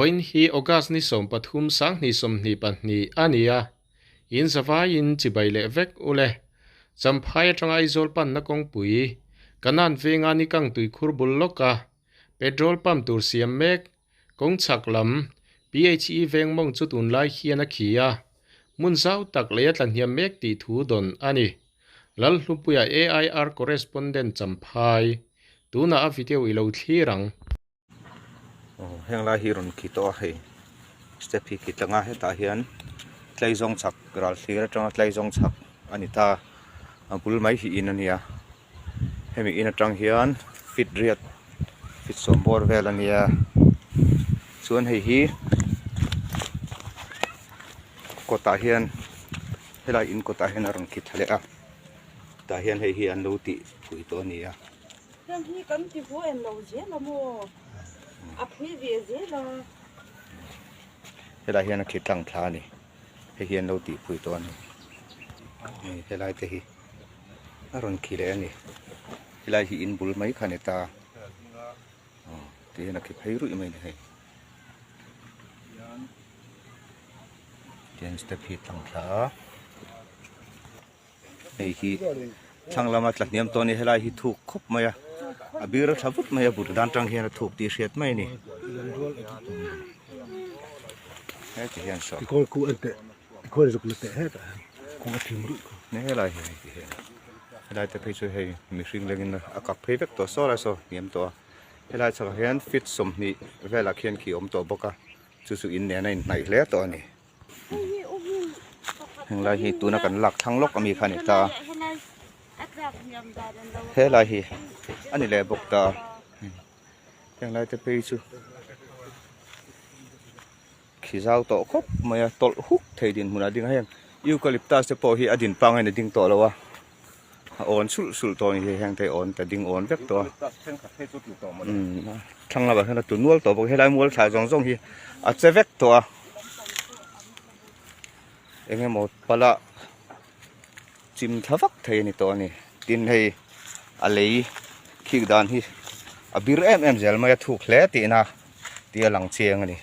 Vawiin hi August ni 13 2022 a ni a, in zavaiin chibai leh vek u le. Champhai atanga Aizawl panna kawngpui, Kanan venga ni kang tuikhur bul lawka petrol pump tur siam mek, kawng chhak lam PHE veng mawng chu tunlai hian a khi a, hmun zau tak lei a tlahniam mek tih thu dawn a ni. Lalhlupuia AIR Correspondent Champhai, tunah a video i lo thlir ang. Aw heng lai hi rawn khi tawh a hei step hi khi tlang a hetah hian tlaizawng chhak ral thlir atanga tlaizawng chhak a ni ta a bul mai hi in a nia hemi in atang hian feet riat feet sawm bawr vel a nia chuan hei hi kawtah hian helai in kawtah hian a rawn khi thla leh a tah hian hei hi an lo tih phui tawh a ni a. Heng hi kan ti haw em lo zel a maw? A phui ve zel a. Helai hian a khi tlang thla a ni. Hei hi an lo tih phui tawh a ni. Hei helai te hi a rawn khi leh a ni. Helai hi in bul mai kha a ni ta. Aw ti hian a khi phei ruih mai a ni hei. Tihian step hi tlang thla a. Hei hi thlang lama tla hniam tawh a ni helai hi thuk khawp mai a a bir a tha vut mai a but dan tang hian a thuk tih hriat mai a ni heti hian saw helai hi hei ti hian helai te phei chu hei mihring lengin a kak phei vek tawh saw lai saw hniam tawh a helai chhakah hian feet 20 velah khian khi a awm tawh bawk a chu chu in nen a inhnaih hle tawh a ni. Henglai hi tuna kan lak thlang lawk ami kha a ni ta helai hi a ni leh bawk ta henglai te phei chu khi zau tawh khawp mai a tawlh huk thei dinhmun ah ding a heng eucalyptus te pawh hi a din pangai in a ding tawh lo a. A awn sulh sulh tawh a ni hei heng te awn ta ding awn vek tawh a umm thlang lamah hian a tlu nual tawh bawk a helai mual thlai zawng zawng hi a che vek tawh a eng emaw pala chim thla vak thei a ni tawh a ni tin hei a lei khik dan hi a bir em em zel mai a thuk hle tihna tih a lang chiang a ni.